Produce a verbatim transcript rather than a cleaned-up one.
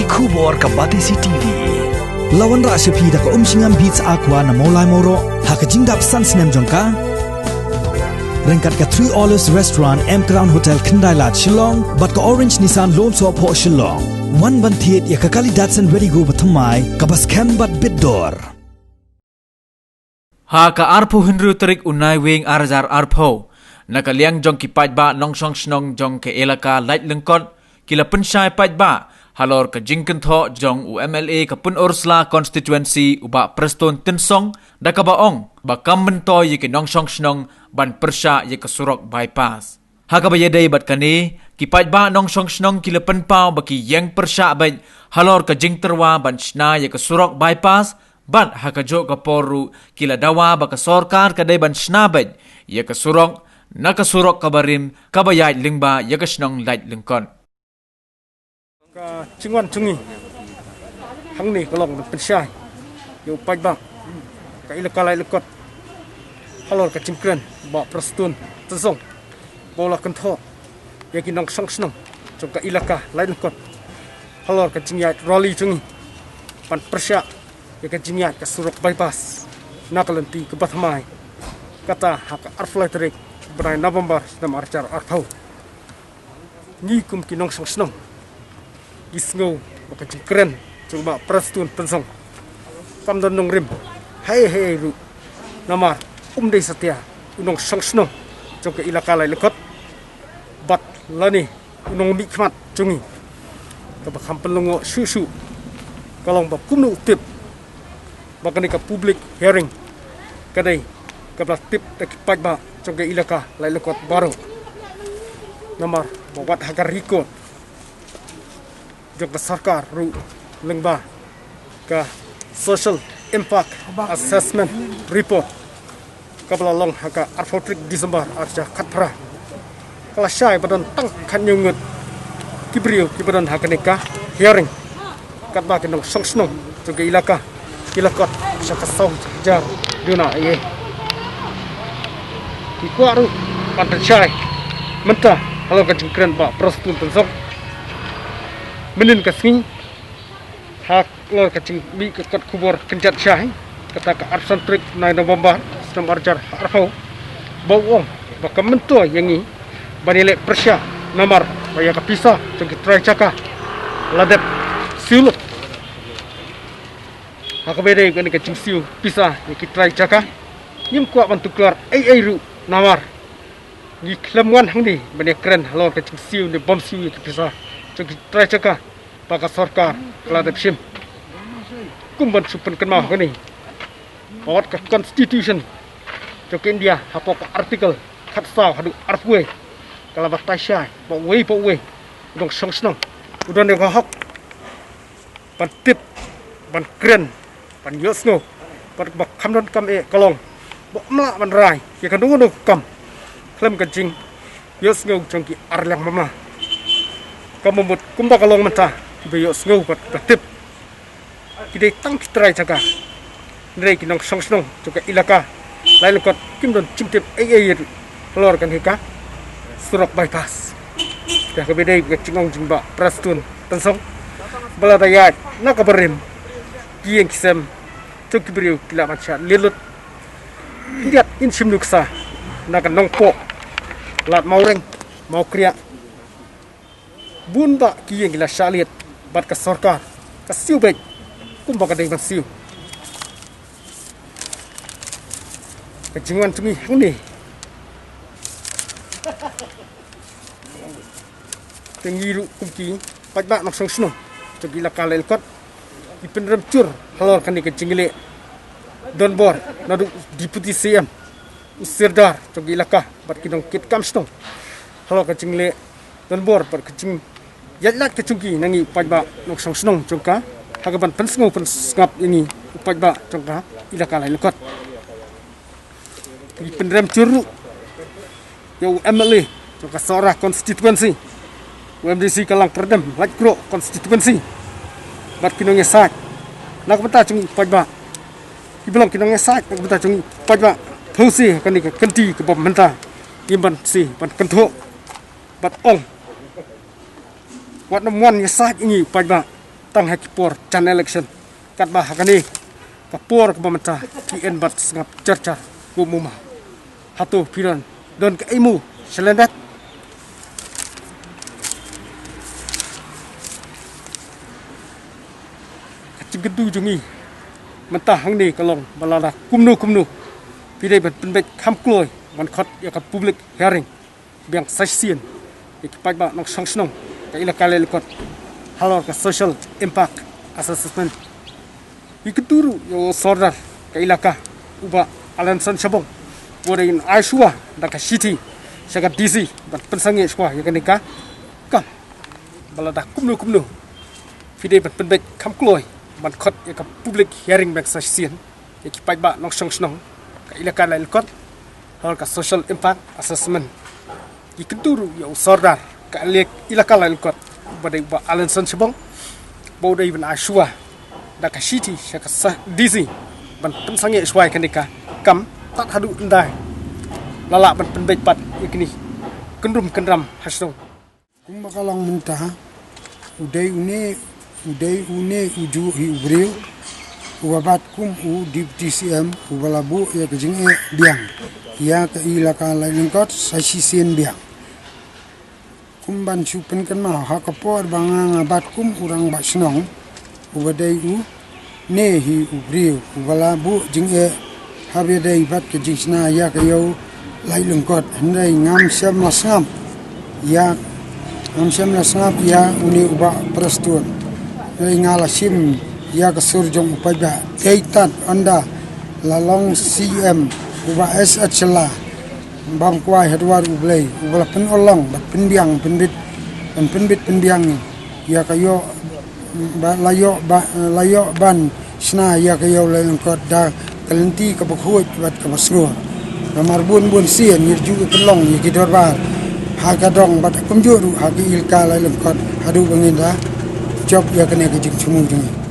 Khubor ka Batesi T V. La wanrah sha phi da ka Umshngam Beats Aqua na Mawlai Mawroh ha ka jingdap san snem jong ka. Ryngkat ka Three Olives Restaurant, M Crown Hotel, Khyndai Lad, Shillong, bad ka Orange Nissan Lum Sohphoh, Shillong. Wan ban thied ïa ka kali Datsun Redi-GO bathymmai kaba skhem bad bit dor. Ha ka arphew hynriew tarik u Naiwieng ar hajar arphew, na ka liang jong ki paidbah nongshong shnong jong ka ilaka Laitlyngkot, ki la pynshai paidbah halor ka jingkynthoh jong u M L A ka Pynursla Constituency, u Bah Prestone Tynsong, da kaba ong ba kam myntoi ïa ki nongshong shnong ban pyrshah ïa ka surok bypass. Ha kaba ïadei bad kane, ki paidbah nongshong shnong ki la pynpaw ba ki ïeng pyrshah beit halor ka jingtyrwa ban shna ïa ka surok bypass, bad ha kajuh ka por ruh ki la dawa ba ka sorkar ka dei ban shna beit ïa ka surok na ka surok kaba rim kaba ïaid lyngba ïa ka shnong Laitlyngkot. Ka jingwan jong ngi hangne ka long ban pynshai ïa u paidbah ka ilaka Laitlyngkot halor ka jingkren Bah Prestone Tynsong, ba u la kynthoh ïa ki nongshong shnong jong ka ilaka Laitlyngkot halor ka jingïaid rally jong ngi ban pyrshah ïa ka jingïaid ka surok bypass na ka lynti kaba thymmai, kata ha ka arphew lai tarik bnai November snem ar hajar arphew. Ngi kum ki nongshong shnong ngi sngew ba ka jingkren jong Bah Prestone Tynsong kam don nongrim haei haei ruh, namar um dei satia u nongshong shnong jong ka ilaka Laitlyngkot, bad lane u nongmihkhmat jong ngi. Kaba kham pynlyngngoh shuh shuh ka long ba kumno u tip ba kane ka public hearing ka dei kaba la tip da ki paidbah jong ka ilaka Laitlyngkot baroh. Namar ba wat ha ka record jong ka sorkar ruh lyngba ka Social Impact Assessment Report kaba la long ha ka arphew tarik December ar hajar khatphra, ka la shai ba don tang khathynñiew ngut ki briew kiba don ha kane ka hearing, katba ki nongshong shnong jong ka ilaka ki la kot sha ka saw hajar duna eiei. Ngi kwah ruh ban pynshai mynta halor ka jingkren Bah Prestone Tynsong. Mynnin ka sngi, halor ka jingmih ka kot khubor kynjat shai, kata ka arphew san tarik bnai November snem ar hajar arphew, ba u ong ba kam myntoi ïa ngi ban ïaleh pyrshah, namar ba ïa ka pisa jong ki trai jaka la dep siew lut. Ha kaba ïadei kane ka jingsiew pisa ïa ki trai jaka, ngim kwah ban tuklar ei ei ruh, namar ngi khlem wan hangne ban ïakren halor ka jingsiew ne bym siew ïa ki pisa jong ki trai jaka ba ka sorkar ka la dep shim. Kum ban shu pynkynmaw hangne ba wat ka Constitution jong ka India, hapoh ka Article khatsaw haduh arphew wei, ka la batai shai ba uwei pa uwei u nongshong shnong u don ïa ka hok ban tip, ban kren, ban ïohsngew, bad ba kham don kam eh ka long ba um lah ban rai ïa kano kano ka kam khlem ka jingïohsngew jong ki ar liang mamla. Ka mut kumba ka long mynta, kiba ïohsngew bad ba tip ki dei tang ki trai jaka, hynrei ki nongshong shnong jong ka ilaka Laitlyngkot kim don jingtip ei ei ruh halor kane ka surok bypass. Te ha kaba ïadei ka jingong jong Bah Prestone Tynsong, ba lada ïaid na ka barim, ki ïing ki sem jong ki briew ki lah ban shah liat lut. Khyndiat ngin shim nuksa na ka Nongpoh, Lad Mawreng, Mawkriah, bun bah ki ïing ki la shah liat bad ka sorkar ka siew beit kumba ka dei ban siew. Ka jingwan jong ngi hangne, te ngi ruh kum ki paidbah nongshong shnong jong ka ilaka Laitlyngkot, ngi pynrem jur halor kane ka jingïaleh donbor naduh Deputy C M, u Sirdar jong ka ilaka bad ki nongkitkam shnong halor ka jingïaleh donbor bad ka jingïaid lad ka jong ki na ngi u paidbah nongshong shnong jong ka, ha kaban pynsngew pynsngap ïa ngi u paidbah jong ka ilaka Laitlyngkot. Ngi pynrem jur ruh ïa u M L A jong ka Sohra constituency, u M D C Kyllangkyrdem Laitkroh constituency, bad ki nongïasaid na ka bynta jong u paidbah, kiba long ki nongïasaid na ka bynta jong u paidbah. Phewse ha kane ka kynti kaba mynta, ngim banse ban kynthoh bad ong, wat nym wan ïasaid ïa ngi u paidbah. tang ha ki por jan election. Katba ha kane ka por kaba mynta ki en bad sngap jar jar kum u ma. Hato phi don, don ka emu sha lyndet? Ka jingkyntu jong ngi mynta hangne ka long ba lada kumno kumno phi dei ban pynbeit kham kloi ban khot ïa ka public hearing biang sa shisien ïa ki paidbah nongshong shnong ka Elaka Laitlungkot halor ka social impact assessment. Ngi kyntu ruh ïa u Sordar ka Elaka, u Bah Alanson Shabong, ba u dei ban ai shuwa da ka shithi sha ka D C ban pynsangeh shuwa ïa kane ka kam. Ba lada kumno kumno phi dei ban pynbeit kham kloi ban khot ïa ka public hearing biang sa shisien ïa ki paidbah nongshong shnong ka Elaka Laitlungkot halor ka social impact assessment. Ngi kyntu ruh ïa u Sordar ka Elaka Laitlungkot, ba dei u Bah Alanson Shabong, ba u dei ban ai shuwa da ka shithi sha ka sa-, D C ban pynsangeh shuwa ïa kane ka kam. Tad haduh ynda la lah ban pynbeit pat ïa kine kynrum kynram ha shnong. Kumba ka long mynta, u dei une, u dei une u juh hi u briew uba bat kum u Deputy C M uba la buh ïa ka jingeh biang ïa ka Elaka Laitlungkot sa shisien biang. Kum ban shu pynkynmaw, ha ka por ba nga nga bat kum u rangbah shnong, uba dei une hi u briew uba la buh jingeh haba ïadei bad ka jingshna ïa ka ïew Laitlungkot, hynrei ngam shym la sngap ïa, ngam shym la sngap ïa une u Bah Prestone. Hynrei nga la shim ïa ka sur jong u paidbah. Dei tad ynda la long C M u Bah S H Shylla, bam kwai ha dwar U Blei, uba la pynurlong bad pynbiang pynbit, ban pynbit pynbiang ïa ka ïoh, ba la ïoh, ba la ïoh ban shna ïa ka ïew Laitlungkot da ka lynti kaba khuid bad kaba shngur. Namar bun bun sien ngi ju pynlong ïa ki dorbar ha ka dong bad kumjuh ruh ha ka Elaka Laitlungkot haduh ba ngin da jop ïa kane ka jingthmu jong ngi.